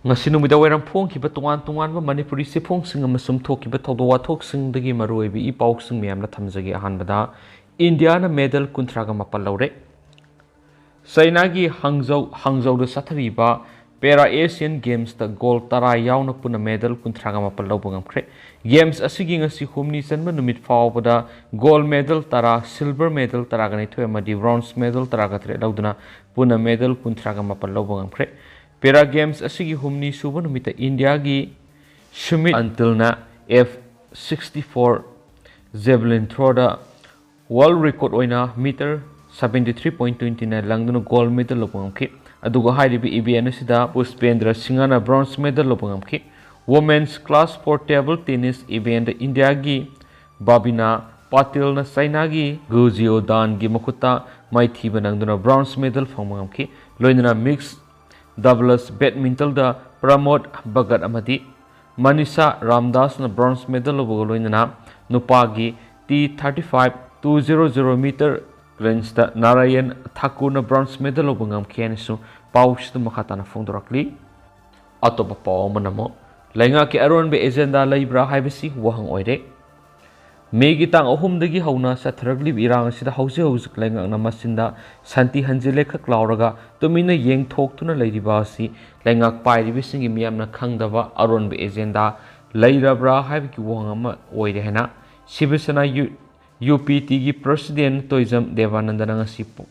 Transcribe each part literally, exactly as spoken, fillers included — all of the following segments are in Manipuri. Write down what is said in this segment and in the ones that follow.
ꯉꯁꯤ ꯅꯨꯃꯤꯗꯥꯡ ꯋꯥꯏꯔꯝ ꯐꯣꯡꯈꯤꯕ ꯇꯣꯉꯥꯟ ꯇꯣꯉꯥꯟꯕ ꯃꯅꯤꯄꯨꯔꯤ ꯆꯦꯐꯣꯡꯁꯤꯡ ꯑꯃꯁꯨꯡ ꯊꯣꯛꯈꯤꯕ ꯊꯧꯗꯣꯛ ꯋꯥꯊꯣꯛꯁꯤꯡꯗꯒꯤ ꯃꯔꯨꯑꯣꯏꯕ ꯏ ꯄꯥꯎꯁꯤꯡ ꯃꯌꯥꯝꯅ ꯊꯝꯖꯒꯦ꯫ ꯑꯍꯥꯟꯕꯗ, ꯏꯟꯗꯤꯌꯥꯅ ꯃꯦꯗꯜ ꯀꯨꯟꯊ꯭ꯔꯥꯒ ꯃꯥꯄꯜ ꯂꯧꯔꯦ꯫ ꯆꯩꯅꯥꯒꯤ ꯍꯥꯡꯖꯧ ꯍꯥꯡꯖꯧꯗ ꯆꯠꯊꯔꯤꯕ ꯄꯦꯔꯥ ꯑꯦꯁꯤꯌꯥꯟ ꯒꯦꯝꯁꯇ ꯒꯣꯜ ꯇꯔꯥ ꯌꯥꯎꯅ ꯄꯨꯟꯅ ꯃꯦꯗꯜ ꯀꯨꯟꯊ꯭ꯔꯥꯒ ꯃꯥꯄꯜ ꯂꯧꯕ ꯉꯝꯈ꯭ꯔꯦ꯫ ꯒꯦꯝꯁ ꯑꯁꯤꯒꯤ ꯉꯁꯤ ꯍꯨꯝꯅꯤ ꯆꯟꯕ ꯅꯨꯃꯤꯠ ꯐꯥꯎꯕꯗ ꯒꯣꯜ ꯃꯦꯗꯜ ꯇꯔꯥ, ꯁꯤꯜꯚꯔ ꯃꯦꯗꯜ ꯇꯔꯥꯒ ꯅꯤꯊꯣꯏ ꯑꯃꯗꯤ ꯕ꯭ꯔꯣꯟꯖ ꯃꯦꯗꯜ ꯇꯔꯥꯒ ꯇꯔꯦꯠ ꯂꯧꯗꯨꯅ ꯄꯨꯟꯅ ꯃꯦꯗꯜ ꯀꯨꯟꯊ꯭ꯔꯥꯒ ꯃꯥꯄꯜ ꯂꯧꯕ ꯉꯝꯈ꯭ꯔꯦ꯫ ꯄꯦꯔꯥ ꯒꯦꯝꯁ ꯑꯁꯤꯒꯤ ꯍꯨꯝꯅꯤ ꯁꯨꯕ ꯅꯨꯃꯤꯠꯇ ꯏꯟꯗꯤꯌꯥꯒꯤ ꯁꯨꯃꯤꯠ ꯑꯟꯇꯤꯜꯅ ꯑꯦꯐ ꯁꯤꯛꯁꯇꯤ ꯐꯣꯔ ꯖꯦꯕꯂꯤꯟ ꯊ꯭ꯔꯣꯗ ꯋꯥꯔꯜ ꯔꯦꯀꯣꯔꯗ ꯑꯣꯏꯅ metre seventy three point twenty nine ꯂꯪꯗꯨꯅ ꯒꯣꯜ ꯃꯦꯗꯜ ꯂꯧꯕ ꯉꯝꯈꯤ꯫ ꯑꯗꯨꯒ ꯍꯥꯏꯔꯤꯕ ꯏꯚꯦꯟ ꯑꯁꯤꯗ ꯄꯨꯁꯄꯦꯟꯗ꯭ꯔ ꯁꯤꯡꯍꯅ ꯕ꯭ꯔꯣꯟꯖ ꯃꯦꯗꯜ ꯂꯧꯕ ꯉꯝꯈꯤ꯫ Women's class four table tennis ꯏꯚꯦꯟꯗ ꯏꯟꯗꯤꯌꯥꯒꯤ ꯕꯥꯕꯤꯅꯥ ꯄꯥꯇꯤꯜꯅ ꯆꯩꯅꯥꯒꯤ ꯒꯨ ꯖꯤꯑꯣꯗꯥꯟꯒꯤ ꯃꯈꯨꯠꯇ ꯃꯥꯏꯊꯤꯕ ꯅꯪꯗꯨꯅ ꯕ꯭ꯔꯣꯟꯖ ꯃꯦꯗꯜ ꯐꯪꯕ ꯉꯝꯈꯤ꯫ ꯂꯣꯏꯅꯅ ꯃꯤꯛꯁ ꯗꯕꯜꯁ ꯕꯦꯗꯃꯤꯟꯇꯜꯗ ꯄ꯭ꯔꯃꯣꯗ ꯚꯒꯠ ꯑꯃꯗꯤ ꯃꯅꯤꯁꯥ ꯔꯥꯝꯗꯥꯁꯅ ꯕ꯭ꯔꯣꯟꯖ ꯃꯦꯗꯜ ꯂꯧꯕꯒ ꯂꯣꯏꯅꯅ ꯅꯨꯄꯥꯒꯤ T thirty five two zero zero metre ꯀ꯭ꯂꯤꯟꯁꯇ ꯅꯥꯔꯥꯌꯟ ꯊꯥꯀꯨꯔꯅ ꯕ꯭ꯔꯣꯟꯖ ꯃꯦꯗꯜ ꯂꯧꯕ ꯉꯝꯈꯤ ꯍꯥꯏꯅꯁꯨ ꯄꯥꯎꯁꯤꯗ ꯃꯈꯥ ꯇꯥꯅ ꯐꯣꯡꯗꯣꯔꯛꯂꯤ꯫ ꯑꯇꯣꯞꯄ ꯄꯥꯎ ꯑꯃꯅ ꯑꯃꯨꯛ ꯂꯩꯉꯥꯛꯀꯤ ꯑꯔꯣꯟꯕ ꯑꯦꯖꯦꯟꯗꯥ ꯂꯩꯕ꯭ꯔꯥ ꯍꯥꯏꯕꯁꯤ ꯋꯥꯍꯪ ꯑꯣꯏꯔꯦ꯫ ꯃꯦꯒꯤ ꯇꯥꯡ ꯑꯍꯨꯝꯗꯒꯤ ꯍꯧꯅ ꯆꯠꯊꯔꯛꯂꯤꯕ ꯏꯔꯥꯡ ꯑꯁꯤꯗ ꯍꯧꯖꯤꯛ ꯍꯧꯖꯤꯛ ꯂꯩꯉꯥꯛꯅ ꯃꯆꯤꯟꯗ ꯁꯥꯟꯇꯤ ꯍꯟꯖꯤꯜꯂꯦ ꯈꯛ ꯂꯥꯎꯔꯒ ꯇꯨꯃꯤꯟꯅ ꯌꯦꯡꯊꯣꯛꯇꯨꯅ ꯂꯩꯔꯤꯕ ꯑꯁꯤ ꯂꯩꯉꯥꯛ ꯄꯥꯏꯔꯤꯕꯁꯤꯡꯒꯤ ꯃꯤꯌꯥꯝꯅ ꯈꯪꯗꯕ ꯑꯔꯣꯟꯕ ꯑꯦꯖꯦꯟꯗꯥ ꯂꯩꯔꯕ꯭ꯔꯥ ꯍꯥꯏꯕꯒꯤ ꯋꯥꯍꯪ ꯑꯃ ꯑꯣꯏꯔꯦ ꯍꯥꯏꯅ ꯁꯤꯕ ꯁꯦꯅꯥ ꯌꯨ-, ꯌꯨ ꯄꯤ ꯇꯤꯒꯤ ꯄ꯭ꯔꯁꯤꯗꯦꯟ ꯇꯣꯏꯖꯝ ꯗꯦꯕꯥꯅꯟꯗꯅ ꯉꯁꯤ ꯄ-,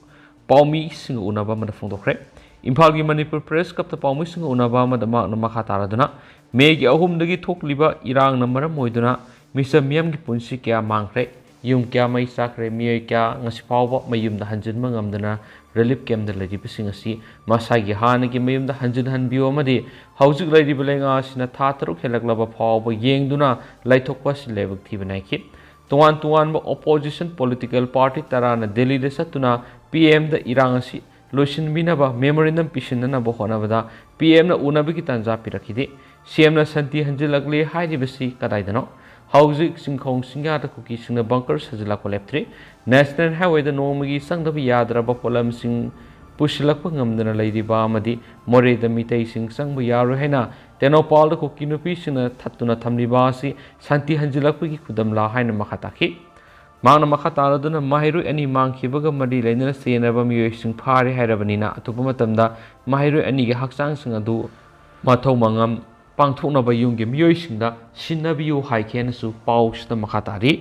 ꯄꯥꯎꯃꯤꯁꯤꯡꯒ ꯎꯅꯕ ꯑꯃꯗ ꯐꯣꯡꯗꯣꯛꯈ꯭ꯔꯦ꯫ ꯏꯝꯐꯥꯜꯒꯤ ꯃꯅꯤꯄꯨꯔ ꯄ꯭ꯔꯦꯁ ꯀ꯭ꯂꯕꯇ ꯄꯥꯎꯃꯤꯁꯤꯡꯒ ꯎꯅꯕ ꯑꯃꯗ ꯃꯍꯥꯛꯅ ꯃꯈꯥ ꯇꯥꯔꯗꯨꯅ ꯃꯦꯒꯤ ꯑꯍꯨꯝꯗꯒꯤ ꯊꯣꯛꯂꯤꯕ ꯏꯔꯥꯡꯅ ꯃꯔꯝ ꯑꯣꯏꯗꯨꯅ ꯃꯤꯆꯝ ꯃꯤꯌꯥꯝꯒꯤ ꯄꯨꯟꯁꯤ ꯀꯌꯥ ꯃꯥꯡꯈ꯭ꯔꯦ, ꯌꯨꯝ ꯀꯌꯥ ꯃꯩ ꯆꯥꯛꯈ꯭ꯔꯦ, ꯃꯤꯑꯣꯏ ꯀꯌꯥ ꯉꯁꯤ ꯐꯥꯎꯕ ꯃꯌꯨꯝꯗ ꯍꯟꯖꯤꯟꯕ ꯉꯝꯗꯅ ꯔꯤꯂꯤꯐ ꯀꯦꯝꯞꯇ ꯂꯩꯔꯤꯕꯁꯤꯡ ꯑꯁꯤ ꯃꯁꯥꯒꯤ ꯍꯥꯟꯅꯒꯤ ꯃꯌꯨꯝꯗ ꯍꯟꯖꯤꯟꯍꯟꯕꯤꯌꯨ ꯑꯃꯗꯤ ꯍꯧꯖꯤꯛ ꯂꯩꯔꯤꯕ ꯂꯩꯉꯥꯛ ꯑꯁꯤꯅ ꯊꯥ ꯇꯔꯨꯛ ꯍꯦꯜꯂꯛꯂꯕ ꯐꯥꯎꯕ ꯌꯦꯡꯗꯨꯅ ꯂꯩꯊꯣꯛꯄ ꯑꯁꯤ ꯂꯥꯏꯕꯛ ꯊꯤꯕ ꯅꯥꯏꯈꯤ꯫ ꯇꯣꯉꯥꯟ ꯇꯣꯉꯥꯟꯕ ꯑꯣꯄꯣꯖꯤꯁꯟ ꯄꯣꯂꯤꯇꯤꯀꯦꯜ ꯄꯥꯔꯇꯤ ꯇꯔꯥꯅ ꯗꯦꯜꯂꯤꯗ ꯆꯠꯇꯨꯅ ꯄꯤ ꯑꯦꯝꯗ ꯏꯔꯥꯡ ꯑꯁꯤ ꯂꯣꯏꯁꯤꯟꯕꯤꯅꯕ ꯃꯦꯃꯣꯔꯦꯟꯗꯝ ꯄꯤꯁꯤꯟꯅꯅꯕ ꯍꯣꯠꯅꯕꯗ ꯄꯤ ꯑꯦꯝꯅ ꯎꯅꯕꯒꯤ ꯇꯥꯟꯖꯥ ꯄꯤꯔꯛꯈꯤꯗꯦ꯫ ꯁꯤ ꯑꯦꯝꯅ ꯁꯥꯟꯇꯤ ꯍꯟꯖꯤꯜꯂꯛꯂꯦ ꯍꯥꯏꯔꯤꯕꯁꯤ ꯀꯗꯥꯏꯗꯅꯣ? ꯍꯧꯖꯤꯛ ꯆꯤꯡꯈꯣꯡ ꯆꯤꯡꯌꯥꯗ ꯀꯨꯀꯤꯁꯤꯡꯅ ꯕꯪꯀꯔ ꯁꯥꯖꯤꯜꯂꯛꯄ ꯂꯦꯞꯇ꯭ꯔꯤ꯫ ꯅꯦꯁꯅꯦꯜ ꯍꯥꯏꯋꯦꯗ ꯅꯣꯡꯃꯒꯤ ꯆꯪꯗꯕ ꯌꯥꯗ꯭ꯔꯕ ꯄꯣꯠꯂꯝꯁꯤꯡ ꯄꯨꯁꯤꯜꯂꯛꯄ ꯉꯝꯗꯅ ꯂꯩꯔꯤꯕ ꯑꯃꯗꯤ ꯃꯣꯔꯦꯗ ꯃꯤꯇꯩꯁꯤꯡ ꯆꯪꯕ ꯌꯥꯔꯣꯏ ꯍꯥꯏꯅ ꯇꯦꯡꯅꯧꯄꯥꯜꯗ ꯀꯨꯀꯤ ꯅꯨꯄꯤꯁꯤꯡꯅ ꯊꯠꯇꯨꯅ ꯊꯝꯂꯤꯕ ꯑꯁꯤ ꯁꯥꯟꯇꯤ ꯍꯟꯖꯤꯜꯂꯛꯄꯒꯤ ꯈꯨꯗꯝꯂꯥ ꯍꯥꯏꯅ ꯃꯈꯥ ꯇꯥꯈꯤ꯫ ꯃꯍꯥꯛꯅ ꯃꯈꯥ ꯇꯥꯔꯗꯨꯅ ꯃꯍꯩꯔꯣꯏ ꯑꯅꯤ ꯃꯥꯡꯈꯤꯕꯒ ꯃꯔꯤ ꯂꯩꯅꯅ ꯆꯦꯟꯅꯕ ꯃꯤꯑꯣꯏꯁꯤꯡ ꯐꯥꯔꯦ ꯍꯥꯏꯔꯕꯅꯤꯅ ꯑꯊꯨꯕ ꯃꯇꯝꯗ ꯃꯍꯩꯔꯣꯏ ꯑꯅꯤꯒꯤ ꯍꯛꯆꯥꯡꯁꯤꯡ ꯑꯗꯨ ꯃꯊꯧ ꯃꯉꯝ ꯄꯥꯡꯊꯣꯛꯅꯕ ꯌꯨꯝꯒꯤ ꯃꯤꯑꯣꯏꯁꯤꯡꯗ ꯁꯤꯟꯅꯕꯤꯌꯨ ꯍꯥꯏꯈꯤ ꯍꯥꯏꯅꯁꯨ ꯄꯥꯎꯁꯤꯗ ꯃꯈꯥ ꯇꯥꯔꯤ꯫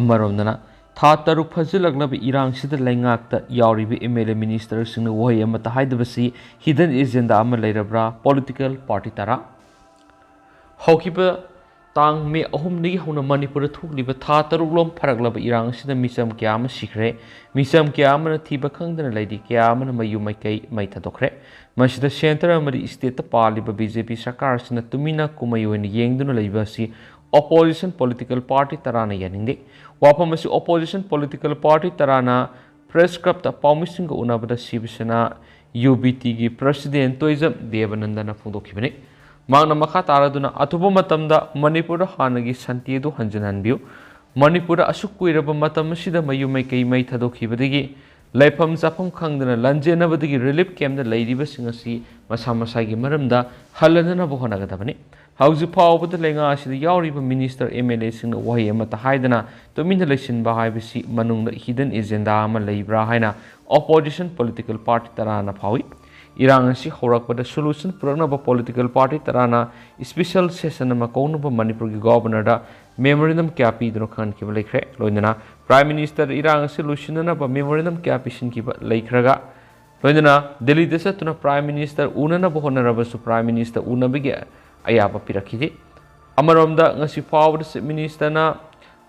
ꯑꯃꯔꯣꯝꯗꯅ, ꯊꯥ ꯇꯔꯨꯛ ꯐꯥꯖꯤꯜꯂꯛꯂꯕ ꯏꯔꯥꯡꯁꯤꯗ ꯂꯩꯉꯥꯛꯇ ꯌꯥꯎꯔꯤꯕ MLA ministerꯁꯤꯡꯅ ꯋꯥꯍꯩ ꯑꯃꯠꯇ ꯍꯥꯏꯗꯕꯁꯤ hidden agenda ꯑꯃ ꯂꯩꯔꯕ꯭ꯔꯥ? Political party ꯇꯔꯥ꯫ ꯍꯧꯈꯤꯕ ꯇꯥꯡ ꯃꯦ ꯑꯍꯨꯝꯗꯒꯤ ꯍꯧꯅ ꯃꯅꯤꯄꯨꯔꯗ ꯊꯣꯛꯂꯤꯕ ꯊꯥ ꯇꯔꯨꯛ ꯂꯣꯝ ꯐꯔꯛꯂꯕ ꯏꯔꯥꯡ ꯑꯁꯤꯗ ꯃꯤꯆꯝ ꯀꯌꯥ ꯑꯃ ꯁꯤꯈ꯭ꯔꯦ, ꯃꯤꯆꯝ ꯀꯌꯥ ꯑꯃꯅ ꯊꯤꯕ ꯈꯪꯗꯅ ꯂꯩꯔꯤ, ꯀꯌꯥ ꯑꯃꯅ ꯃꯌꯨꯝ ꯃꯩꯀꯩ ꯃꯩ ꯊꯥꯗꯣꯛꯈ꯭ꯔꯦ꯫ ꯃꯁꯤꯗ centre ꯑꯃꯗꯤ stateꯇ ꯄꯥꯜꯂꯤꯕ BJP ꯁꯔꯀꯥꯔꯁꯤꯅ ꯇꯨꯃꯤꯟꯅ ꯀꯨꯝꯍꯩ ꯑꯣꯏꯅ ꯌꯦꯡꯗꯨꯅ ꯂꯩꯕ ꯑꯁꯤ opposition political party ꯇꯔꯥꯅ ꯌꯥꯅꯤꯡꯗꯦ꯫ ꯋꯥꯐꯝ ꯑꯁꯤ opposition political party ꯇꯔꯥꯅ Press Clubꯇ ꯄꯥꯎꯃꯤꯁꯤꯡꯒ ꯎꯅꯕꯗ ꯁꯤꯕ ꯁꯦꯅꯥ UBTꯒꯤ president ꯇꯣꯏꯖꯝ ꯗꯦꯕꯅꯟꯗꯅ ꯐꯣꯡꯗꯣꯛꯈꯤꯕꯅꯤ꯫ ꯃꯍꯥꯛꯅ ꯃꯈꯥ ꯇꯥꯔꯗꯨꯅ, ꯑꯊꯨꯕ ꯃꯇꯝꯗ ꯃꯅꯤꯄꯨꯔꯗ ꯍꯥꯟꯅꯒꯤ ꯁꯥꯟꯇꯤ ꯑꯗꯨ ꯍꯟꯖꯤꯟꯍꯟꯕꯤꯌꯨ꯫ ꯃꯅꯤꯄꯨꯔꯗ ꯑꯁꯨꯛ ꯀꯨꯏꯔꯕ ꯃꯇꯝ ꯑꯁꯤꯗ ꯃꯌꯨꯝ ꯃꯩꯀꯩ ꯃꯩ ꯊꯥꯗꯣꯛꯈꯤꯕꯗꯒꯤ ꯂꯩꯐꯝ ꯆꯥꯐꯝ ꯈꯪꯗꯅ ꯂꯥꯟꯖꯦꯟꯅꯕꯗꯒꯤ relief campꯇ ꯂꯩꯔꯤꯕꯁꯤꯡ ꯑꯁꯤ ꯃꯁꯥ ꯃꯁꯥꯒꯤ ꯃꯔꯝꯗ ꯍꯜꯂꯅꯅꯕ ꯍꯣꯠꯅꯒꯗꯕꯅꯤ꯫ ꯍꯧꯖꯤꯛ ꯐꯥꯎꯕꯗ ꯂꯩꯉꯥꯛ ꯑꯁꯤꯗ ꯌꯥꯎꯔꯤꯕ minister, MLAꯁꯤꯡꯅ ꯋꯥꯍꯩ ꯑꯃꯠꯇ ꯍꯥꯏꯗꯅ ꯇꯨꯃꯤꯟꯅ ꯂꯩꯁꯤꯟꯕ ꯍꯥꯏꯕꯁꯤ ꯃꯅꯨꯡꯗ hidden agenda ꯑꯃ ꯂꯩꯕ꯭ꯔꯥ ꯍꯥꯏꯅ opposition political party ꯇꯔꯥꯅ ꯐꯥꯎꯏ꯫ ꯏꯔꯥꯡ ꯑꯁꯤ ꯍꯧꯔꯛꯄꯗ solution ꯄꯨꯔꯛꯅꯕ political party ꯇꯔꯥꯅ special session ꯑꯃ ꯀꯧꯅꯕ ꯃꯅꯤꯄꯨꯔꯒꯤ governorꯗ memorandum ꯀꯌꯥ ꯄꯤꯗꯨꯅ ꯈꯪꯍꯟꯈꯤꯕ ꯂꯩꯈ꯭ꯔꯦ꯫ ꯂꯣꯏꯅꯅ Prime Minister ꯏꯔꯥꯡ ꯑꯁꯤ ꯂꯣꯏꯁꯤꯟꯅꯅꯕ memorandum ꯀꯌꯥ ꯄꯤꯁꯤꯟꯈꯤꯕ ꯂꯩꯈ꯭ꯔꯒ, ꯂꯣꯏꯅꯅ ꯗꯦꯜꯂꯤꯗ ꯆꯠꯇꯨꯅ Prime Minister ꯎꯅꯅꯕ ꯍꯣꯠꯅꯔꯕꯁꯨ Prime Minister ꯎꯅꯕꯒꯤ ꯑꯌꯥꯕ ꯄꯤꯔꯛꯈꯤꯗꯦ꯫ ꯑꯃꯔꯣꯝꯗ, ꯉꯁꯤ ꯐꯥꯎꯕꯗ Chief Ministerꯅ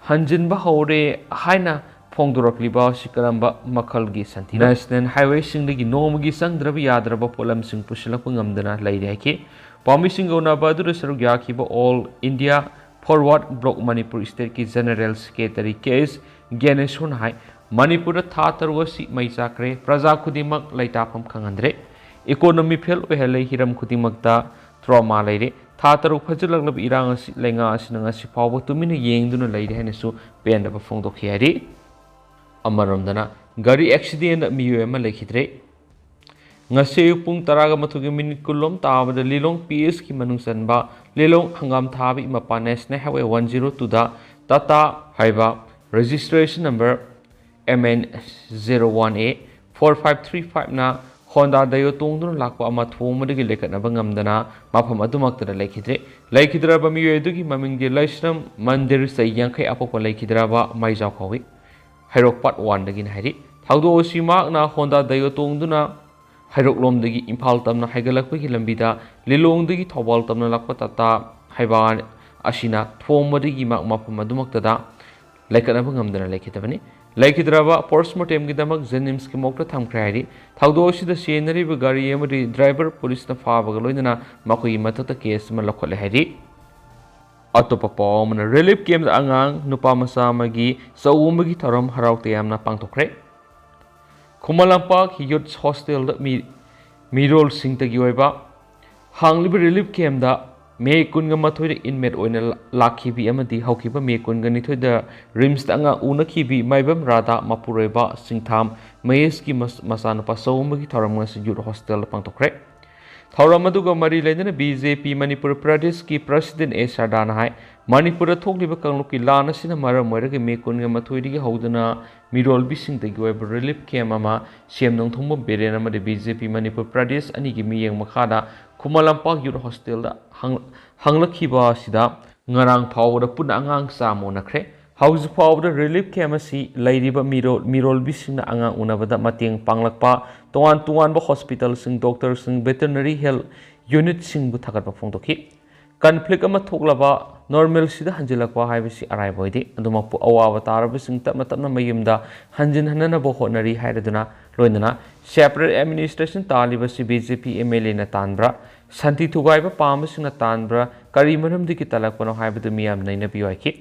ꯍꯟꯖꯤꯟꯕ ꯍꯧꯔꯦ ꯍꯥꯏꯅ ꯐꯣꯡꯗꯣꯔꯛꯂꯤꯕ ꯑꯁꯤ ꯀꯔꯝꯕ ꯃꯈꯜꯒꯤ ꯁꯥꯟꯇꯤꯅꯣ? National highwayꯁꯤꯡꯗꯒꯤ ꯅꯣꯡꯃꯒꯤ ꯆꯪꯗ꯭ꯔꯕ ꯌꯥꯗ꯭ꯔꯕ ꯄꯣꯠꯂꯝꯁꯤꯡ ꯄꯨꯁꯤꯜꯂꯛꯄ ꯉꯝꯗꯅ ꯂꯩꯔꯦ ꯍꯥꯏꯈꯤ꯫ ꯄꯥꯎꯃꯤꯁꯤꯡꯒ ꯎꯅꯕ ꯑꯗꯨꯗ ꯁꯔꯨꯛ ꯌꯥꯈꯤꯕ All India Forward Bloc Manipur Stateꯀꯤ General Secretary K S ꯒ꯭ꯌꯥꯅꯦꯁꯣꯔꯅ ꯍꯥꯏ, ꯃꯅꯤꯄꯨꯔꯗ ꯊꯥ ꯇꯔꯨꯛ ꯑꯁꯤ ꯃꯩ ꯆꯥꯛꯈ꯭ꯔꯦ, ꯄ꯭ꯔꯖꯥ ꯈꯨꯗꯤꯡꯃꯛ ꯂꯩꯇꯥꯐꯝ ꯈꯪꯍꯟꯗ꯭ꯔꯦ, economy fail ꯑꯣꯏꯍꯜꯂꯦ, ꯍꯤꯔꯝ ꯈꯨꯗꯤꯡꯃꯛꯇ trauma ꯂꯩꯔꯦ꯫ ꯊꯥ ꯇꯔꯨꯛ ꯐꯥꯖꯤꯜꯂꯛꯂꯕ ꯏꯔꯥꯡ ꯑꯁꯤ ꯂꯩꯉꯥꯛ ꯑꯁꯤꯅ ꯉꯁꯤ ꯐꯥꯎꯕ ꯇꯨꯃꯤꯟꯅ ꯌꯦꯡꯗꯨꯅ ꯂꯩꯔꯦ ꯍꯥꯏꯅꯁꯨ ꯄꯦꯟꯗꯕ ꯐꯣꯡꯗꯣꯛꯈꯤ ꯍꯥꯏꯔꯤ꯫ ꯑꯃꯔꯣꯝꯗꯅ, ꯒꯥꯔꯤ accidentꯗ ꯃꯤꯑꯣꯏ ꯑꯃ ꯂꯩꯈꯤꯗ꯭ꯔꯦ꯫ ꯉꯁꯤ ꯑꯌꯨꯛ ꯄꯨꯡ ꯇꯔꯥꯒ ꯃꯥꯊꯣꯏꯒꯤ ꯃꯤꯅꯤꯠ ꯀꯨꯟꯂꯣꯝ ꯇꯥꯕꯗ ꯂꯤꯂꯣꯡ P S ꯀꯤ ꯃꯅꯨꯡ ꯆꯟꯕ ꯂꯤꯂꯣꯡ ꯍꯪꯒꯥꯝ ꯊꯥꯕ ꯏꯃꯄꯥ National Highway one zero two ꯗ Tata ꯍꯥꯏꯕ registration number M N zero one A four five three five ꯅ Honda Daewoo ꯇꯣꯡꯗꯨꯅ ꯂꯥꯛꯄ ꯑꯃ ꯊꯣꯡ ꯑꯃꯗꯒꯤ ꯂꯩꯈꯠꯅꯕ ꯉꯝꯗꯅ ꯃꯐꯝ ꯑꯗꯨꯃꯛꯇꯗ ꯂꯩꯈꯤꯗ꯭ꯔꯦ꯫ ꯂꯩꯈꯤꯗ꯭ꯔꯕ ꯃꯤꯑꯣꯏ ꯑꯗꯨꯒꯤ ꯃꯃꯤꯡꯗꯤ ꯂꯩꯁ꯭ꯔꯝ ꯃꯟꯗꯤꯔ, ꯆꯍꯤ ꯌꯥꯡꯈꯩ ꯑꯄꯣꯛꯄ, ꯂꯩꯈꯤꯗ꯭ꯔꯕ ꯃꯩꯖꯥꯎ ꯀꯧꯏ꯫ ꯍꯩꯔꯣꯛ Part One ꯗꯒꯤꯅ ꯍꯥꯏꯔꯤ꯫ ꯊꯧꯗꯣꯛ ꯑꯁꯤ ꯃꯍꯥꯛꯅ Honda Daewoo ꯇꯣꯡꯗꯨꯅ ꯍꯩꯔꯣꯛꯂꯣꯝꯗꯒꯤ ꯏꯝꯐꯥꯜ ꯇꯝꯅ ꯍꯥꯏꯒꯠꯂꯛꯄꯒꯤ ꯂꯝꯕꯤꯗ ꯂꯤꯂꯣꯡꯗꯒꯤ ꯊꯧꯕꯥꯜ ꯇꯝꯅ ꯂꯥꯛꯄ Tata ꯍꯥꯏꯕ ꯑꯁꯤꯅ ꯊꯣꯡ ꯑꯃꯗꯒꯤ ꯃꯍꯥꯛ ꯃꯐꯝ ꯑꯗꯨꯃꯛꯇꯗ ꯂꯩꯈꯠꯅꯕ ꯉꯝꯗꯅ ꯂꯩꯈꯤꯗꯕꯅꯤ꯫ ꯂꯩꯈꯤꯗ꯭ꯔꯕ post mortemꯒꯤꯗꯃꯛ JNIMSꯀꯤ morgueꯇ ꯊꯝꯈ꯭ꯔꯦ ꯍꯥꯏꯔꯤ꯫ ꯊꯧꯗꯣꯛ ꯑꯁꯤꯗ ꯆꯦꯟꯅꯔꯤꯕ ꯒꯥꯔꯤ ꯑꯃꯗꯤ driver ꯄꯨꯂꯤꯁꯅ ꯐꯥꯕꯒ ꯂꯣꯏꯅꯅ ꯃꯈꯣꯏꯒꯤ ꯃꯊꯛꯇ case ꯑꯃ ꯂꯧꯈꯠꯂꯦ ꯍꯥꯏꯔꯤ꯫ ꯑꯇꯣꯞꯄ ꯄꯥꯎ ꯑꯃꯅ, relief campꯇ ꯑꯉꯥꯡ ꯅꯨꯄꯥ ꯃꯆꯥ ꯑꯃꯒꯤ ꯆꯧ ꯑꯃꯒꯤ ꯊꯧꯔꯝ ꯍꯔꯥꯎ ꯇꯌꯥꯝꯅ ꯄꯥꯡꯊꯣꯛꯈ꯭ꯔꯦ꯫ ꯈꯨꯃꯟ ꯂꯝꯄꯥꯛ Youth Hostelꯗ ꯃꯤ, ꯃꯤꯔꯣꯜꯁꯤꯡꯇꯒꯤ ꯑꯣꯏꯕ ꯍꯥꯡꯂꯤꯕ relief campꯇ May ꯀꯨꯟꯒ ꯃꯥꯊꯣꯏꯗ inmate ꯑꯣꯏꯅ ꯂꯥꯛꯈꯤꯕꯤ ꯑꯃꯗꯤ ꯍꯧꯈꯤꯕ May ꯀꯨꯟꯒ ꯅꯤꯊꯣꯏꯗ RIMSꯇ ꯑꯉꯥꯡ ꯎꯅꯈꯤꯕꯤ ꯃꯥꯏꯕꯝ ꯔꯥꯙꯥ ꯃꯄꯨꯔꯣꯏꯕ ꯁꯤꯡꯊꯥꯝ ꯃꯍꯦꯁꯀꯤ ꯃꯆꯥꯅꯨꯄꯥ ꯆꯧ ꯑꯃꯒꯤ ꯊꯧꯔꯝ ꯉꯁꯤ Youth Hostelꯗ ꯄꯥꯡꯊꯣꯛꯈ꯭ꯔꯦ꯫ ꯊꯧꯔꯝ ꯑꯗꯨꯒ ꯃꯔꯤ ꯂꯩꯅꯅ BJP ꯃꯅꯤꯄꯨꯔ ꯄ꯭ꯔꯗꯦꯁꯀꯤ President ꯑꯦ ꯁꯔꯗꯥꯅ ꯍꯥꯏ, ꯃꯅꯤꯄꯨꯔꯗ ꯊꯣꯛꯂꯤꯕ ꯀꯥꯡꯂꯨꯞꯀꯤ ꯂꯥꯟ ꯑꯁꯤꯅ ꯃꯔꯝ ꯑꯣꯏꯔꯒ May ꯀꯨꯟꯒ ꯃꯥꯊꯣꯏꯗꯒꯤ ꯍꯧꯗꯨꯅ ꯃꯤꯔꯣꯜꯕꯤꯁꯤꯡꯇꯒꯤ ꯑꯣꯏꯕ relief camp ꯑꯃ ꯁꯤ ꯑꯦꯝ ꯅꯣꯡꯊꯣꯝꯕꯝ ꯕꯤꯔꯦꯟ ꯑꯃꯗꯤ BJP ꯃꯅꯤꯄꯨꯔ ꯄ꯭ꯔꯗꯦꯁ ꯑꯅꯤꯒꯤ ꯃꯤꯠꯌꯦꯡ ꯃꯈꯥꯗ ꯈꯨꯃꯟ ꯂꯝꯄꯥꯛ Youth Hostelꯗ ꯍꯥꯡ-, ꯍꯥꯡꯂꯛꯈꯤꯕ ꯑꯁꯤꯗ ꯉꯔꯥꯡ ꯐꯥꯎꯕꯗ ꯄꯨꯟꯅ ꯑꯉꯥꯡ ꯆꯥꯝꯃ ꯎꯅꯈ꯭ꯔꯦ꯫ ꯍꯧꯖꯤꯛ ꯐꯥꯎꯕꯗ relief camp ꯑꯁꯤ ꯂꯩꯔꯤꯕ ꯃꯤꯔꯣꯜ, ꯃꯤꯔꯣꯜꯕꯤꯁꯤꯡꯅ ꯑꯉꯥꯡ ꯎꯅꯕꯗ ꯃꯇꯦꯡ ꯄꯥꯡꯂꯛꯄ ꯇꯣꯉꯥꯟ ꯇꯣꯉꯥꯟꯕ hospitalꯁꯤꯡ, doctorꯁꯤꯡ, veterinary health unitꯁꯤꯡꯕꯨ ꯊꯥꯒꯠꯄ ꯐꯣꯡꯗꯣꯛꯈꯤ꯫ Conflict ꯑꯃ ꯊꯣꯛꯂꯕ normalꯁꯤꯗ ꯍꯟꯖꯤꯜꯂꯛꯄ ꯍꯥꯏꯕꯁꯤ ꯑꯔꯥꯏꯕ ꯑꯣꯏꯗꯦ꯫ ꯑꯗꯨꯃꯛꯄꯨ ꯑꯋꯥꯕ ꯇꯥꯔꯕꯁꯤꯡ ꯇꯞꯅ ꯇꯞꯅ ꯃꯌꯨꯝꯗ ꯍꯟꯖꯤꯟꯍꯟꯅꯅꯕ ꯍꯣꯠꯅꯔꯤ ꯍꯥꯏꯔꯗꯨꯅ ꯂꯣꯏꯅꯅ separate administration ꯇꯥꯜꯂꯤꯕꯁꯤ BJP MLAꯅ ꯇꯥꯟꯕ꯭ꯔꯥ? ꯁꯥꯟꯇꯤ ꯊꯨꯒꯥꯏꯕ ꯄꯥꯝꯕꯁꯤꯡꯅ ꯇꯥꯟꯕ꯭ꯔꯥ? ꯀꯔꯤ ꯃꯔꯝꯗꯒꯤ ꯇꯥꯜꯂꯛꯄꯅꯣ ꯍꯥꯏꯕꯗꯨ ꯃꯤꯌꯥꯝ ꯅꯩꯅꯕꯤꯌꯨ ꯍꯥꯏꯈꯤ꯫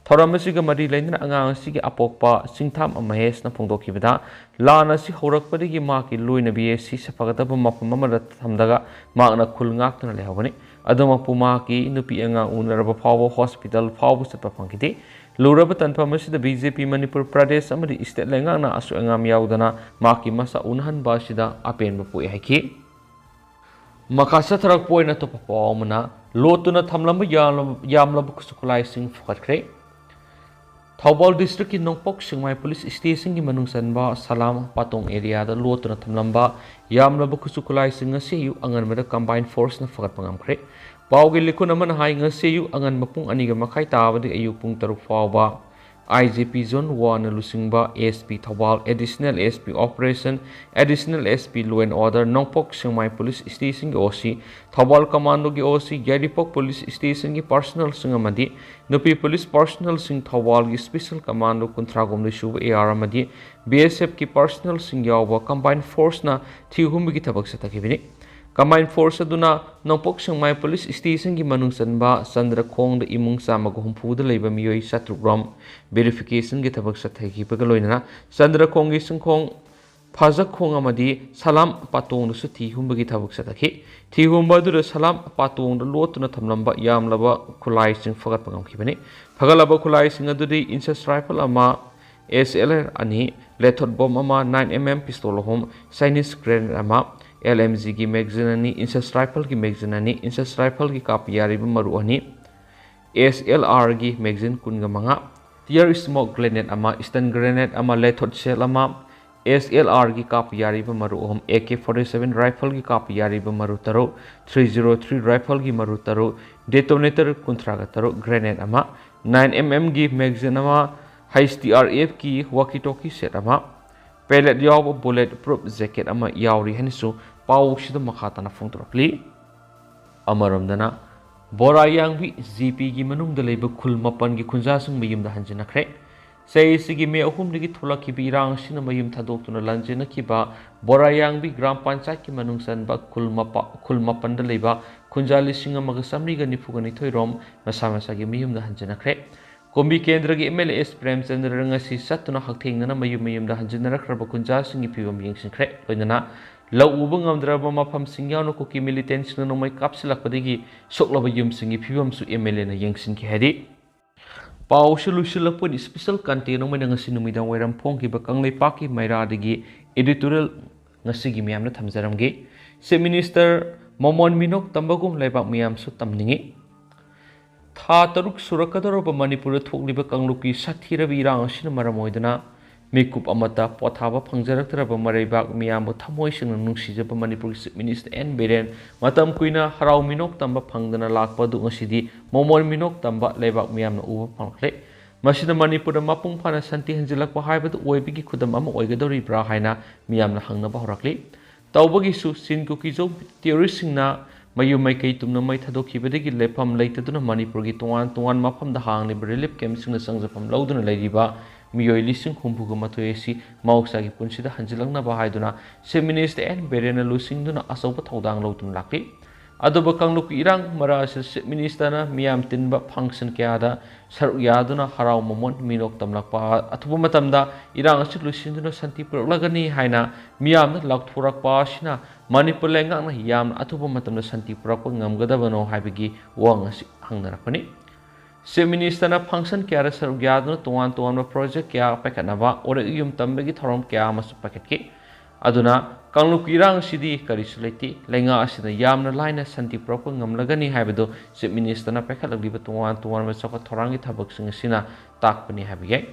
ꯊꯧꯔꯝ ꯑꯁꯤꯒ ꯃꯔꯤ ꯂꯩꯅꯅ ꯑꯉꯥꯡ ꯑꯁꯤꯒꯤ ꯑꯄꯣꯛꯄ ꯁꯤꯡꯊꯥꯝ ꯃꯍꯦꯁꯅ ꯐꯣꯡꯗꯣꯛꯈꯤꯕꯗ, ꯂꯥꯟ ꯑꯁꯤ ꯍꯧꯔꯛꯄꯗꯒꯤ ꯃꯍꯥꯛꯀꯤ ꯂꯣꯏꯅꯕꯤ ꯑꯁꯤ ꯐꯒꯗꯕ ꯃꯐꯝ ꯑꯃꯗ ꯊꯝꯂꯒ ꯃꯍꯥꯛꯅ ꯈꯨꯜ ꯉꯥꯛꯇꯨꯅ ꯂꯩꯍꯧꯒꯅꯤ꯫ ꯑꯗꯨꯃꯛꯄꯨ ꯃꯍꯥꯛꯀꯤ ꯅꯨꯄꯤ ꯑꯉꯥꯡ ꯎꯅꯔꯕ ꯐꯥꯎꯕ hospital ꯐꯥꯎꯕ ꯆꯠꯄ ꯐꯪꯈꯤꯗꯦ꯫ ꯂꯨꯔꯕ ꯇꯥꯟꯐꯝ ꯑꯁꯤꯗ ꯕꯤ ꯖꯦ ꯄꯤ ꯃꯅꯤꯄꯨꯔ ꯄ꯭ꯔꯗꯦꯁ ꯑꯃꯗꯤ ꯁ꯭ꯇꯦꯠ ꯂꯩꯉꯥꯛꯅ ꯑꯁꯣꯏ ꯑꯉꯥꯝ ꯌꯥꯎꯗꯅ ꯃꯍꯥꯛꯀꯤ ꯃꯁꯛ ꯎꯅꯍꯟꯕ ꯑꯁꯤꯗ ꯑꯄꯦꯟꯕ ꯄꯣꯛꯏ ꯍꯥꯏꯈꯤ꯫ ꯃꯈꯥ ꯆꯠꯊꯔꯛꯄ ꯑꯣꯏꯅ ꯑꯇꯣꯞꯄ ꯄꯥꯎ ꯑꯃꯅ, ꯂꯣꯠꯇꯨꯅ ꯊꯝꯂꯝꯕ ꯌꯥꯝꯂꯕ, ꯌꯥꯝꯂꯕ ꯈꯨꯠꯁꯨ ꯈꯨꯠꯂꯥꯏꯁꯤꯡ ꯐꯒꯠꯈ꯭ꯔꯦ꯫ ꯊꯧꯕꯥꯜ ꯗꯤꯁꯇ꯭ꯔꯤꯛꯀꯤ ꯅꯣꯡꯄꯣꯛ ꯁꯦꯛꯃꯥꯏ ꯄꯨꯂꯤꯁ ꯁ꯭ꯇꯦꯁꯟꯒꯤ ꯃꯅꯨꯡ ꯆꯟꯕ ꯁꯂꯥꯝ ꯄꯥꯇꯣꯡ ꯑꯦꯔꯤꯌꯥꯗ ꯂꯣꯠꯇꯨꯅ ꯊꯝꯂꯝꯕ ꯌꯥꯝꯂꯕ ꯈꯨꯠꯁꯨ ꯈꯨꯠꯂꯥꯏꯁꯤꯡ ꯉꯁꯤ ꯑꯌꯨꯛ ꯑꯉꯟꯕꯗ ꯀꯝꯕꯥꯏꯟ ꯐꯣꯔꯁꯅ ꯐꯒꯠꯄ ꯉꯝꯈ꯭ꯔꯦ꯫ ꯄꯥꯎꯒꯤ ꯂꯤꯈꯨꯟ ꯑꯃꯅ ꯍꯥꯏ, ꯉꯁꯤ ꯑꯌꯨꯛ ꯑꯉꯟꯕ ꯄꯨꯡ ꯑꯅꯤꯒ ꯃꯈꯥꯏ ꯇꯥꯕꯗꯒꯤ ꯑꯌꯨꯛ ꯄꯨꯡ ꯇꯔꯨꯛ ꯐꯥꯎꯕ ꯑꯥꯏ ꯖꯤ ꯄꯤ ꯖꯣꯟ ꯋꯥꯟꯅ ꯂꯨꯆꯤꯡꯕ S P Thoubal, additional S P operation, additional S P law and order, ꯅꯣꯡꯄꯣꯛ ꯁꯦꯛꯃꯥꯏ ꯄꯨꯂꯤꯁ ꯁ꯭ꯇꯦꯁꯟꯒꯤ ꯑꯣ ꯁꯤ, ꯊꯧꯕꯥꯜ ꯀꯃꯥꯟꯗꯣꯒꯤ ꯑꯣ ꯁꯤ, ꯌꯥꯏꯔꯤꯄꯣꯛ ꯄꯨꯂꯤꯁ ꯁ꯭ꯇꯦꯁꯟꯒꯤ ꯄꯥꯔꯁꯅꯦꯜꯁꯤꯡ ꯑꯃꯗꯤ ꯅꯨꯄꯤ ꯄꯨꯂꯤꯁ ꯄꯥꯔꯁꯅꯦꯜꯁꯤꯡ, ꯊꯧꯕꯥꯜꯒꯤ ꯁ꯭ꯄꯦꯁꯦꯜ ꯀꯃꯥꯟꯗꯣ ꯀꯨꯟꯊ꯭ꯔꯥ ꯍꯨꯝꯗꯣꯏ ꯁꯨꯕ ꯑꯦ ꯑꯥꯔ ꯑꯃꯗꯤ ꯕꯤ ꯑꯦꯁ ꯑꯦꯐꯀꯤ ꯄꯥꯔꯁꯅꯦꯜꯁꯤꯡ ꯌꯥꯎꯕ ꯀꯝꯕꯥꯏꯟ ꯐꯣꯔꯁꯅ ꯊꯤꯍꯨꯝꯕꯒꯤ ꯊꯕꯛ ꯆꯠꯊꯈꯤꯕꯅꯤ꯫ ꯀꯝꯕꯥꯏꯟ ꯐꯣꯔꯁ ꯑꯗꯨꯅ ꯅꯣꯡꯄꯣꯛ ꯁꯦꯛꯃꯥꯏ ꯄꯨꯂꯤꯁ ꯁ꯭ꯇꯦꯁꯟꯒꯤ ꯃꯅꯨꯡ ꯆꯟꯕ ꯆꯟꯗ꯭ꯔꯈꯣꯡꯗ ꯏꯃꯨꯡ ꯆꯥꯝꯃꯒ ꯍꯨꯝꯐꯨꯗ ꯂꯩꯕ ꯃꯤꯑꯣꯏ ꯆꯥꯇ꯭ꯔꯨꯛ ꯔꯣꯝ ꯚꯦꯔꯤꯐꯤꯀꯦꯁꯟꯒꯤ ꯊꯕꯛ ꯆꯠꯊꯈꯤꯕꯒ ꯂꯣꯏꯅꯅ ꯆꯟꯗ꯭ꯔꯈꯣꯡꯒꯤ ꯆꯤꯡꯈꯣꯡ ꯐꯥꯖꯈꯣꯡ ꯑꯃꯗꯤ ꯁꯂꯥꯝ ꯄꯥꯇꯣꯡꯗꯁꯨ ꯊꯤ ꯍꯨꯝꯕꯒꯤ ꯊꯕꯛ ꯆꯠꯊꯈꯤ꯫ ꯊꯤ ꯍꯨꯝꯕ ꯑꯗꯨꯗ ꯁꯂꯥꯝ ꯄꯥꯇꯣꯡꯗ ꯂꯣꯠꯇꯨꯅ ꯊꯝꯂꯝꯕ ꯌꯥꯝꯂꯕ ꯈꯨꯠꯂꯥꯏꯁꯤꯡ ꯐꯒꯠꯄ ꯉꯝꯈꯤꯕꯅꯤ꯫ ꯐꯒꯠꯂꯕ ꯈꯨꯠꯂꯥꯏꯁꯤꯡ ꯑꯗꯨꯗꯤ ꯏꯟꯆꯦꯁ ꯔꯥꯏꯐꯜ ꯑꯃ, ꯑꯦꯁ ꯑꯦꯜ ꯑꯥꯔ ꯑꯅꯤ, ꯂꯦꯊꯣꯠ ꯕꯣꯝ ꯑꯃ, ꯅꯥꯏꯟ ꯑꯦꯝ ꯑꯦꯝ ꯄꯤꯁꯇꯣꯜ ꯑꯍꯨꯝ, ꯆꯥꯏꯅꯤꯁ ꯒ꯭ꯔꯦꯅꯦꯗ ꯑꯃ, ꯑꯦꯜ ꯑꯦꯝ ꯖꯤꯒꯤ ꯃꯦꯒꯥꯖꯤꯟ ꯑꯅꯤ, ꯏꯟꯆꯦꯁ ꯔꯥꯏꯐꯜꯒꯤ ꯃꯦꯒꯥꯖꯤꯟ ꯑꯅꯤ, ꯏꯟꯆꯦꯁ ꯔꯥꯏꯐꯜꯒꯤ ꯀꯥꯞꯄ ꯌꯥꯔꯤꯕ ꯃꯔꯨ ꯑꯅꯤ, ꯑꯦꯁ ꯑꯦꯜ ꯑꯥꯔꯒꯤ ꯃꯦꯒꯥꯖꯤꯟ ꯀꯨꯟꯒ ꯃꯉꯥ, ꯇꯤꯌꯔ ꯁ꯭ꯃꯣꯛ ꯒ꯭ꯔꯦꯅꯦꯗ ꯑꯃ, ꯁ꯭ꯇꯟ ꯒ꯭ꯔꯦꯅꯦꯗ ꯑꯃ, ꯂꯦꯊꯣꯠ ꯁꯦꯜ ꯑꯃ, ꯑꯦꯁ ꯑꯦꯜ ꯑꯥꯔꯒꯤ ꯀꯥꯞꯄ ꯌꯥꯔꯤꯕ ꯃꯔꯨ ꯑꯍꯨꯝ, ꯑꯦ ꯀꯦ ꯐꯣꯔꯇꯤ ꯁꯚꯦꯟ ꯔꯥꯏꯐꯜꯒꯤ ꯀꯥꯞꯄ ꯌꯥꯔꯤꯕ ꯃꯔꯨ ꯇꯔꯨꯛ, ꯊ꯭ꯔꯤ ꯖꯤꯔꯣ ꯊ꯭ꯔꯤ ꯔꯥꯏꯐꯜꯒꯤ ꯃꯔꯨ ꯇꯔꯨꯛ, ꯗꯦꯇꯣꯅꯦꯇꯔ ꯀꯨꯟꯊ꯭ꯔꯥꯒ ꯇꯔꯨꯛ, ꯒ꯭ꯔꯦꯅꯦꯗ ꯑꯃ, ꯅꯥꯏꯟ ꯑꯦꯝ ꯑꯦꯝꯒꯤ ꯃꯦꯒꯥꯖꯤꯟ ꯑꯃ, ꯍꯩꯆ ꯇꯤ ꯑꯥꯔ ꯑꯦꯐꯀꯤ ꯋꯥꯀꯤ ꯇꯣꯀꯤ ꯁꯦꯠ ꯑꯃ, ꯄꯦꯂꯦꯠ ꯌꯥꯎꯕ ꯕꯨꯂꯦꯠ ꯄ꯭ꯔꯨꯐ ꯖꯦꯀꯦꯠ ꯑꯃ ꯌꯥꯎꯔꯤ ꯍꯥꯏꯅꯁꯨ ꯄꯥꯎꯁꯤꯗ ꯃꯈꯥ ꯇꯥꯅ ꯐꯣꯡꯗꯣꯔꯛꯂꯤ꯫ ꯑꯃꯔꯣꯝꯗꯅ, ꯕꯣꯔꯥ ꯌꯥꯡꯕꯤ ꯖꯤ ꯄꯤꯒꯤ ꯃꯅꯨꯡꯗ ꯂꯩꯕ ꯈꯨꯜ ꯃꯥꯄꯟꯒꯤ ꯈꯨꯟꯖꯥꯁꯤꯡ ꯃꯌꯨꯝꯗ ꯍꯟꯖꯤꯟꯅꯈ꯭ꯔꯦ꯫ ꯆꯍꯤ ꯑꯁꯤꯒꯤ ꯃꯦ ꯑꯍꯨꯝꯗꯒꯤ ꯊꯣꯛꯂꯛꯈꯤꯕ ꯏꯔꯥꯡ ꯑꯁꯤꯅ ꯃꯌꯨꯝ ꯊꯥꯗꯣꯛꯇꯨꯅ ꯂꯥꯟꯖꯦꯟꯅꯈꯤꯕ ꯕꯣꯔꯥ ꯌꯥꯡꯕꯤ ꯒ꯭ꯔꯥꯝ ꯄꯟꯆꯥꯌꯠꯀꯤ ꯃꯅꯨꯡ ꯆꯟꯕ ꯈꯨꯜ ꯃꯄ-, ꯈꯨꯜ ꯃꯥꯄꯟꯗ ꯂꯩꯕ ꯈꯨꯟꯖꯥ ꯂꯤꯁꯤꯡ ꯑꯃꯒ ꯆꯥꯃꯔꯤꯒ ꯅꯤꯐꯨꯒ ꯅꯤꯊꯣꯏ ꯔꯣꯝ ꯃꯁꯥ ꯃꯁꯥꯒꯤ ꯃꯌꯨꯝꯗ ꯍꯟꯖꯤꯟꯅꯈ꯭ꯔꯦ꯫ ꯀꯨꯝꯕꯤ ꯀꯦꯟꯗ꯭ꯔꯒꯤ M L A S Premchandra ꯉꯁꯤ ꯆꯠꯇꯨꯅ ꯍꯛꯊꯦꯡꯅꯅ ꯃꯌꯨꯝ ꯃꯌꯨꯝꯗ ꯍꯟꯖꯤꯟꯅꯔꯛꯈ꯭ꯔꯕ ꯈꯨꯟꯖꯥꯁꯤꯡꯒꯤ ꯐꯤꯕꯝ ꯌꯦꯡꯁꯤꯟꯈ꯭ꯔꯦ꯫ ꯂꯣꯏꯅꯅ ꯂꯧ ꯎꯕ ꯉꯝꯗ꯭ꯔꯕ ꯃꯐꯝꯁꯤꯡ ꯌꯥꯎꯅ ꯀꯨꯀꯤ ꯃꯤꯂꯤꯇꯦꯟꯁꯤꯡꯅ ꯅꯣꯡꯃꯩ ꯀꯥꯞꯁꯤꯜꯂꯛꯄꯗꯒꯤ ꯁꯣꯛꯂꯕ ꯌꯨꯝꯁꯤꯡꯒꯤ ꯐꯤꯕꯝꯁꯨ ꯑꯦꯝ ꯑꯦꯜ ꯑꯦꯅ ꯌꯦꯡꯁꯤꯟꯈꯤ ꯍꯥꯏꯔꯤ꯫ ꯄꯥꯎꯁꯨ ꯂꯣꯏꯁꯤꯜꯂꯛꯄ ꯑꯣꯏꯅ special content ꯑꯃ ꯑꯣꯏꯅ ꯉꯁꯤ ꯅꯨꯃꯤꯗꯥꯡ ꯋꯥꯏꯔꯝ ꯐꯣꯡꯈꯤꯕ ꯀꯪꯂꯩꯄꯥꯛꯀꯤ ꯃꯩꯔꯥꯗꯒꯤ editorial ꯉꯁꯤꯒꯤ ꯃꯤꯌꯥꯝꯅ ꯊꯝꯖꯔꯝꯒꯦ꯫ Chief Minister ꯃꯣꯃꯣꯟ ꯃꯤꯅꯣꯛ ꯇꯝꯕꯒꯨꯝ ꯂꯩꯕꯥꯛ ꯃꯤꯌꯥꯝꯁꯨ ꯇꯝꯅꯤꯡꯏ꯫ ꯊꯥ ꯇꯔꯨꯛ ꯁꯨꯔꯛꯀꯗꯧꯔꯕ ꯃꯅꯤꯄꯨꯔꯗ ꯊꯣꯛꯂꯤꯕ ꯀꯥꯡꯂꯨꯞꯀꯤ ꯁꯥꯊꯤꯔꯕ ꯏꯔꯥꯡ ꯑꯁꯤꯅ ꯃꯔꯝ ꯑꯣꯏꯗꯨꯅ ꯃꯤꯀꯨꯞ ꯑꯃꯠꯇ ꯄꯣꯊꯥꯕ ꯐꯪꯖꯔꯛꯇ꯭ꯔꯕ ꯃꯔꯩꯕꯥꯛ ꯃꯤꯌꯥꯝꯕꯨ ꯊꯃꯣꯏ ꯁꯦꯡꯅ ꯅꯨꯡꯁꯤꯖꯕ ꯃꯅꯤꯄꯨꯔꯒꯤ Chief Minister ꯑꯦꯟ ꯕꯤꯔꯦꯟ ꯃꯇꯝ ꯀꯨꯏꯅ ꯍꯔꯥꯎ ꯃꯤꯅꯣꯛ ꯇꯝꯕ ꯐꯪꯗꯅ ꯂꯥꯛꯄ ꯑꯗꯨ ꯉꯁꯤꯗꯤ ꯃꯣꯃꯣꯟ ꯃꯤꯅꯣꯛ ꯇꯝꯕ ꯂꯩꯕꯥꯛ ꯃꯤꯌꯥꯝꯅ ꯎꯕ ꯐꯪꯂꯛꯂꯦ꯫ ꯃꯁꯤꯅ ꯃꯅꯤꯄꯨꯔꯗ ꯃꯄꯨꯡ ꯐꯥꯅ ꯁꯥꯟꯇꯤ ꯍꯟꯖꯤꯜꯂꯛꯄ ꯍꯥꯏꯕꯗꯨ ꯑꯣꯏꯕꯒꯤ ꯈꯨꯗꯝ ꯑꯃ ꯑꯣꯏꯒꯗꯧꯔꯤꯕ꯭ꯔꯥ ꯍꯥꯏꯅ ꯃꯤꯌꯥꯝꯅ ꯍꯪꯅꯕ ꯍꯧꯔꯛꯂꯤ꯫ ꯇꯧꯕꯒꯤꯁꯨ ꯆꯤꯟ ꯀꯨꯀꯤꯖꯝ terroristꯁꯤꯡꯅ ꯃꯌꯨꯝ ꯃꯩꯀꯩ ꯇꯨꯝꯅ ꯃꯩ ꯊꯥꯗꯣꯛꯈꯤꯕꯗꯒꯤ ꯂꯩꯐꯝ ꯂꯩꯇꯗꯨꯅ ꯃꯅꯤꯄꯨꯔꯒꯤ ꯇꯣꯉꯥꯟ ꯇꯣꯉꯥꯟꯕ ꯃꯐꯝꯗ ꯍꯥꯡꯂꯤꯕ relief campꯁꯤꯡꯗ ꯆꯪꯖꯐꯝ ꯂꯧꯗꯨꯅ ꯂꯩꯔꯤꯕ ꯃꯤꯑꯣꯏ ꯂꯤꯁꯤꯡ ꯍꯨꯝꯐꯨꯒ ꯃꯥꯊꯣꯏ ꯑꯁꯤ ꯃꯍꯧꯁꯥꯒꯤ ꯄꯨꯟꯁꯤꯗ ꯍꯟꯖꯤꯜꯂꯛꯅꯕ ꯍꯥꯏꯗꯨꯅ Chief Minister ꯑꯦꯟ ꯕꯤꯔꯦꯟꯅ ꯂꯨꯆꯤꯡꯗꯨꯅ ꯑꯆꯧꯕ ꯊꯧꯗꯥꯡ ꯂꯧꯗꯨꯅ ꯂꯥꯛꯂꯤ꯫ ꯑꯗꯨꯕꯨ ꯀꯥꯡꯂꯨꯞꯀꯤ ꯏꯔꯥꯡ ꯃꯔꯛ ꯑꯁꯤꯗ Chief Ministerꯅ ꯃꯤꯌꯥꯝ ꯇꯤꯟꯕ function ꯀꯌꯥꯗ ꯁꯔꯨꯛ ꯌꯥꯗꯨꯅ ꯍꯔꯥꯎ ꯃꯃꯣꯟ ꯃꯤꯅꯣꯛ ꯇꯝꯂꯛꯄ, ꯑꯊꯨꯕ ꯃꯇꯝꯗ ꯏꯔꯥꯡ ꯑꯁꯤ ꯂꯣꯏꯁꯤꯟꯗꯨꯅ ꯁꯥꯟꯇꯤ ꯄꯨꯔꯛꯂꯒꯅꯤ ꯍꯥꯏꯅ ꯃꯤꯌꯥꯝꯅ ꯂꯥꯎꯊꯣꯔꯛꯄ ꯑꯁꯤꯅ ꯃꯅꯤꯄꯨꯔ ꯂꯩꯉꯥꯛꯅ ꯌꯥꯝꯅ ꯑꯊꯨꯕ ꯃꯇꯝꯗ ꯁꯥꯟꯇꯤ ꯄꯨꯔꯛꯄ ꯉꯝꯒꯗꯕꯅꯣ ꯍꯥꯏꯕꯒꯤ ꯋꯥꯍꯪ ꯑꯁꯤ ꯍꯪꯅꯔꯛꯄꯅꯤ꯫ Chief Ministerꯅ function ꯀꯌꯥꯗ ꯁꯔꯨꯛ ꯌꯥꯗꯨꯅ ꯇꯣꯉꯥꯟ ꯇꯣꯉꯥꯟꯕ project ꯀꯌꯥ ꯄꯥꯏꯈꯠꯅꯕ, ꯎꯔꯛ ꯌꯨꯝ ꯇꯝꯕꯒꯤ ꯊꯧꯔꯝ ꯀꯌꯥ ꯑꯃꯁꯨ ꯄꯥꯏꯈꯠꯈꯤ꯫ ꯑꯗꯨꯅ ꯀꯥꯡꯂꯨꯞꯀꯤ ꯏꯔꯥꯡ ꯑꯁꯤꯗꯤ ꯀꯔꯤꯁꯨ ꯂꯩꯇꯦ꯫ ꯂꯩꯉꯥꯛ ꯑꯁꯤꯅ ꯌꯥꯝꯅ ꯂꯥꯏꯅ ꯁꯥꯟꯇꯤ ꯄꯨꯔꯛꯄ ꯉꯝꯂꯒꯅꯤ ꯍꯥꯏꯕꯗꯨ Chief Ministerꯅ ꯄꯥꯏꯈꯠꯂꯛꯂꯤꯕ ꯇꯣꯉꯥꯟ ꯇꯣꯉꯥꯟꯕ ꯆꯥꯎꯈꯠ ꯊꯧꯔꯥꯡꯒꯤ ꯊꯕꯛꯁꯤꯡ ꯑꯁꯤꯅ ꯇꯥꯛꯄꯅꯤ ꯍꯥꯏꯕ ꯌꯥꯏ꯫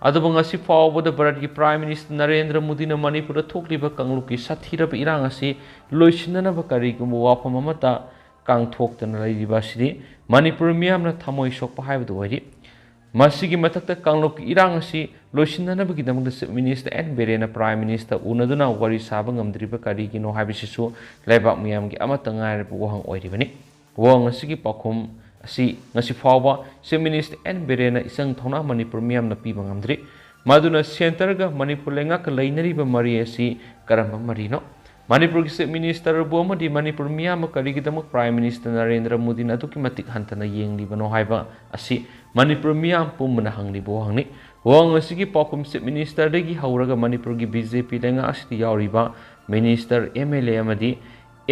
ꯑꯗꯨꯕꯨ ꯉꯁꯤ ꯐꯥꯎꯕꯗ ꯚꯥꯔꯠꯀꯤ Prime Minister ꯅꯔꯦꯟꯗ꯭ꯔ ꯃꯣꯗꯤꯅ ꯃꯅꯤꯄꯨꯔꯗ ꯊꯣꯛꯂꯤꯕ ꯀꯥꯡꯂꯨꯞꯀꯤ ꯁꯥꯊꯤꯔꯕ ꯏꯔꯥꯡ ꯑꯁꯤ ꯂꯣꯏꯁꯤꯟꯅꯅꯕ ꯀꯔꯤꯒꯨꯝꯕ ꯋꯥꯐꯝ ꯑꯃꯠꯇ ꯀꯥꯡꯊꯣꯛꯇꯅ ꯂꯩꯔꯤꯕ ꯑꯁꯤꯗꯤ ꯃꯅꯤꯄꯨꯔ ꯃꯤꯌꯥꯝꯅ ꯊꯃꯣꯏ ꯁꯣꯛꯄ ꯍꯥꯏꯕꯗꯨ ꯑꯣꯏꯔꯤ꯫ ꯃꯁꯤꯒꯤ ꯃꯊꯛꯇ ꯀꯥꯡꯂꯨꯞꯀꯤ ꯏꯔꯥꯡ ꯑꯁꯤ ꯂꯣꯏꯁꯤꯟꯅꯅꯕꯒꯤꯗꯃꯛꯇ Chief Minister ꯑꯦꯟ ꯕꯤꯔꯦꯟꯅ Prime Minister ꯎꯅꯗꯨꯅ ꯋꯥꯔꯤ ꯁꯥꯕ ꯉꯝꯗ꯭ꯔꯤꯕ ꯀꯔꯤꯒꯤꯅꯣ ꯍꯥꯏꯕꯁꯤꯁꯨ ꯂꯩꯕꯥꯛ ꯃꯤꯌꯥꯝꯒꯤ ꯑꯃꯠꯇ ꯉꯥꯏꯔꯕ ꯋꯥꯍꯪ ꯑꯣꯏꯔꯤꯕꯅꯤ꯫ ꯋꯥꯍꯪ ꯑꯁꯤꯒꯤ ꯄꯥꯎꯈꯨꯝ ꯑꯁꯤ ꯉꯁꯤ ꯐꯥꯎꯕ Chief Minister ꯑꯦꯟ ꯕꯤꯔꯦꯟꯅ ꯏꯆꯪ ꯊꯧꯅꯥ ꯃꯅꯤꯄꯨꯔ ꯃꯤꯌꯥꯝꯅ ꯄꯤꯕ ꯉꯝꯗ꯭ꯔꯤ꯫ ꯃꯗꯨꯅ centreꯒ ꯃꯅꯤꯄꯨꯔ ꯂꯩꯉꯥꯛꯀ ꯂꯩꯅꯔꯤꯕ ꯃꯔꯤ ꯑꯁꯤ ꯀꯔꯝꯕ ꯃꯔꯤꯅꯣ? ꯃꯅꯤꯄꯨꯔꯒꯤ Chief Ministerꯕꯨ ꯑꯃꯗꯤ ꯃꯅꯤꯄꯨꯔ ꯃꯤꯌꯥꯝꯕꯨ ꯀꯔꯤꯒꯤꯗꯃꯛ Prime Minister ꯅꯔꯦꯟꯗ꯭ꯔ ꯃꯣꯗꯤꯅ ꯑꯗꯨꯛꯀꯤ ꯃꯇꯤꯛ ꯍꯟꯊꯅ ꯌꯦꯡꯂꯤꯕꯅꯣ ꯍꯥꯏꯕ ꯑꯁꯤ ꯃꯅꯤꯄꯨꯔ ꯃꯤꯌꯥꯝ ꯄꯨꯝꯕꯅ ꯍꯪꯂꯤꯕ ꯋꯥꯍꯪꯅꯤ꯫ ꯋꯥꯍꯪ ꯑꯁꯤꯒꯤ ꯄꯥꯎꯈꯨꯝ Chief Ministerꯗꯒꯤ ꯍꯧꯔꯒ ꯃꯅꯤꯄꯨꯔꯒꯤ ꯕꯤ ꯖꯦ ꯄꯤ ꯂꯩꯉꯥꯛ ꯑꯁꯤꯗ ꯌꯥꯎꯔꯤꯕ Minister, ꯑꯦꯝ ꯑꯦꯜ ꯑꯦ ꯑꯃꯗꯤ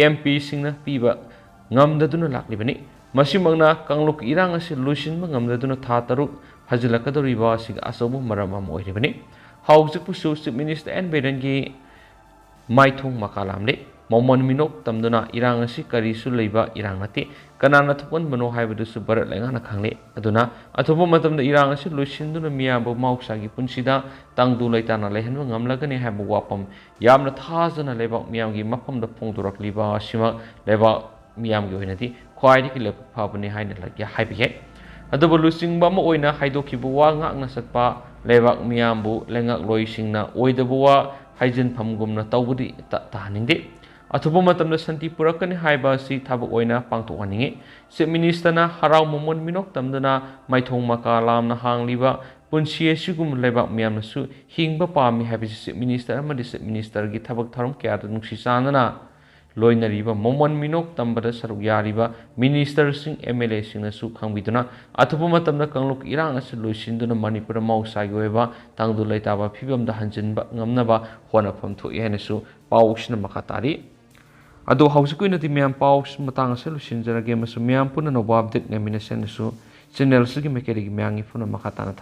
ꯑꯦꯝ ꯄꯤꯁꯤꯡꯅ ꯄꯤꯕ ꯉꯝꯗꯗꯨꯅ ꯂꯥꯛꯂꯤꯕꯅꯤ꯫ ꯃꯁꯤꯃꯛꯅ ꯀꯥꯡꯂꯨꯞꯀꯤ ꯏꯔꯥꯡ ꯑꯁꯤ ꯂꯣꯏꯁꯤꯟꯕ ꯉꯝꯂꯗꯨꯅ ꯊꯥ ꯇꯔꯨꯛ ꯍꯟꯖꯤꯜꯂꯛꯀꯗꯧꯔꯤꯕ ꯑꯁꯤꯒꯤ ꯑꯆꯧꯕ ꯃꯔꯝ ꯑꯃ ꯑꯣꯏꯔꯤꯕꯅꯤ꯫ ꯍꯧꯖꯤꯛꯄꯨꯁꯨ Chief Minister ꯑꯦꯟ ꯕꯤꯔꯦꯟꯒꯤ ꯃꯥꯏꯊꯣꯡ ꯃꯀꯥ ꯂꯥꯝꯂꯤ꯫ ꯃꯃꯣꯟ ꯃꯤꯅꯣꯛ ꯇꯝꯗꯨꯅ ꯏꯔꯥꯡ ꯑꯁꯤ ꯀꯔꯤꯁꯨ ꯂꯩꯕ ꯏꯔꯥꯡ ꯅꯠꯇꯦ, ꯀꯅꯥꯅ ꯊꯣꯛꯍꯟꯕꯅꯣ ꯍꯥꯏꯕꯗꯨꯁꯨ ꯚꯥꯔꯠ ꯂꯩꯉꯥꯛꯅ ꯈꯪꯂꯦ꯫ ꯑꯗꯨꯅ ꯑꯊꯨꯕ ꯃꯇꯝꯗ ꯏꯔꯥꯡ ꯑꯁꯤ ꯂꯣꯏꯁꯤꯟꯗꯨꯅ ꯃꯤꯌꯥꯝꯕꯨ ꯃꯍꯧꯁꯥꯒꯤ ꯄꯨꯟꯁꯤꯗ ꯇꯪꯗꯨ ꯂꯩꯇꯥꯅ ꯂꯩꯍꯟꯕ ꯉꯝꯂꯒꯅꯤ ꯍꯥꯏꯕ ꯋꯥꯐꯝ ꯌꯥꯝꯅ ꯊꯥꯖꯅ ꯂꯩꯕꯥꯛ ꯃꯤꯌꯥꯝꯒꯤ ꯃꯐꯝꯗ ꯐꯣꯡꯗꯣꯔꯛꯂꯤꯕ ꯑꯁꯤꯃꯛ ꯂꯩꯕꯥꯛ ꯃꯤꯌꯥꯝꯒꯤ ꯑꯣꯏꯅꯗꯤ ꯈ꯭ꯋꯥꯏꯗꯒꯤ ꯂꯥꯏꯕꯛ ꯐꯕꯅꯤ ꯍꯥꯏꯅ ꯂ-, ꯍꯥꯏꯕ ꯌꯥꯏ꯫ ꯑꯗꯨꯕꯨ ꯂꯨꯆꯤꯡꯕ ꯑꯃ ꯑꯣꯏꯅ ꯍꯥꯏꯗꯣꯛꯈꯤꯕ ꯋꯥ ꯉꯥꯛꯅ ꯆꯠꯄ ꯂꯩꯕꯥꯛ ꯃꯤꯌꯥꯝꯕꯨ ꯂꯩꯉꯥꯛꯂꯣꯏꯁꯤꯡꯅ ꯑꯣꯏꯗꯕ ꯋꯥ ꯍꯥꯏꯖꯤꯟꯐꯝꯒꯨꯝꯅ ꯇꯧꯕꯗꯤ ꯇ-, ꯇꯥꯍꯟꯅꯤꯡꯗꯦ꯫ ꯑꯊꯨꯕ ꯃꯇꯝꯗ ꯁꯥꯟꯇꯤ ꯄꯨꯔꯛꯀꯅꯤ ꯍꯥꯏꯕ ꯑꯁꯤ ꯊꯕꯛ ꯑꯣꯏꯅ ꯄꯥꯡꯊꯣꯛꯍꯟꯅꯤꯡꯉꯤ꯫ Chief Minister ꯅ ꯍꯔꯥꯎ ꯃꯃꯣꯟ ꯃꯤꯅꯣꯛ ꯇꯝꯗꯨꯅ ꯃꯥꯏꯊꯣꯡ ꯃꯀꯥ ꯂꯥꯝꯅ ꯍꯥꯡꯂꯤꯕ ꯄꯨꯟꯁꯤ ꯑꯁꯤꯒꯨꯝꯕ ꯂꯩꯕꯥꯛ ꯃꯤꯌꯥꯝꯅꯁꯨ ꯍꯤꯡꯕ ꯄꯥꯝꯃꯤ ꯍꯥꯏꯕꯁꯤ Chief Minister ꯑꯃꯗꯤ Chief Minister ꯒꯤ ꯊꯕꯛ ꯊꯧꯔꯝ ꯀꯌꯥꯗ ꯅꯨꯡꯁꯤ ꯆꯥꯟꯅꯅ ꯂꯣꯏꯅꯔꯤꯕ ꯃꯃꯣꯟ ꯃꯤꯅꯣꯛ ꯇꯝꯕꯗ ꯁꯔꯨꯛ ꯌꯥꯔꯤꯕ Minister ꯁꯤꯡ, M L A ꯁꯤꯡꯅꯁꯨ ꯈꯪꯕꯤꯗꯨꯅ ꯑꯊꯨꯕ ꯃꯇꯝꯗ ꯀꯥꯡꯂꯨꯞꯀꯤ ꯏꯔꯥꯡ ꯑꯁꯤ ꯂꯣꯏꯁꯤꯟꯗꯨꯅ ꯃꯅꯤꯄꯨꯔꯗ ꯃꯍꯧꯁꯥꯒꯤ ꯑꯣꯏꯕ ꯇꯪꯗꯨ ꯂꯩꯇꯥꯕ ꯐꯤꯕꯝꯗ ꯍꯟꯖꯤꯟꯕ ꯉꯝꯅꯕ ꯍꯣꯠꯅꯐꯝ ꯊꯣꯛꯏ ꯍꯥꯏꯅꯁꯨ ꯄꯥꯎꯁꯤꯅ ꯃꯈꯥ ꯇꯥꯔꯤ꯫ ꯑꯗꯣ ꯍꯧꯖꯤꯛꯀꯤ ꯑꯣꯏꯅꯗꯤ ꯃꯌꯥꯝ ꯄꯥꯎ ꯃꯇꯥꯡ ꯑꯁꯤ ꯂꯣꯏꯁꯤꯟꯖꯔꯒꯦ ꯑꯃꯁꯨꯡ ꯃꯌꯥꯝ ꯄꯨꯟꯅ ꯅꯧꯕ update ꯉꯥꯏꯃꯤꯟꯅꯁꯦ ꯍꯥꯏꯅꯁꯨ channel ꯑꯁꯤꯒꯤ ꯃꯥꯏꯀꯩꯗꯒꯤ ꯃꯌꯥꯝꯒꯤ ꯄꯨꯟꯅ ꯃꯈꯥ ꯇꯥꯅ